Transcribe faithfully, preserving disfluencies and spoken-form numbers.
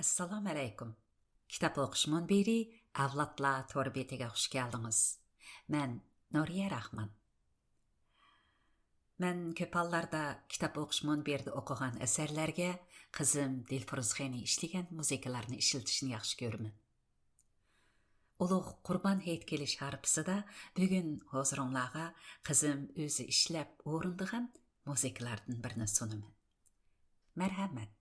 ئەسسالامۇ ئەلەيكۇم. كىتاب ئوقۇش مۇنبىرى ئەۋلادلار تور بېتىگە خۇش كەلدىڭىز. مەن نۇرىيە راخمان. مەن كۆپ ھاللاردا كىتاب ئوقۇش مۇنبىرىدە ئوقۇغان ئەسەرلەرگە قىزىم دىلفۇرۇز خېنى ئىشلىگەن مۇزىكىلارنى ئىشلىتىشنى ياخشى كۆرىمەن. ئۇلۇغ قۇربان ھېيت كېلىش ھارپىسىدا بۈگۈن ھۇزۇرۇڭلارغا قىزىم ئۆزى ئىشلەپ ئورۇندىغان مۇزىكىلاردىن بىرنى سۇنىمەن. مەرھەمەت.